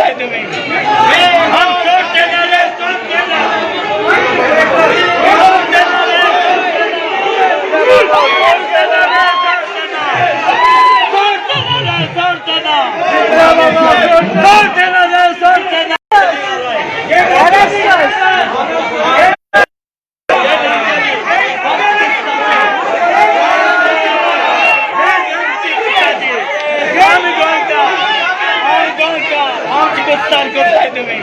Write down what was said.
করতাই তুমি? हम सोडते ना रे, सोडते ना। सोडते ना रे, सोडते ना। सोडते ना रे, सोडते ना। सोडते ना रे, सोडते ना। আমি ঘন্টা, আমি ঘন্টা, আমাকে গ্রেফতার করতে তুমি।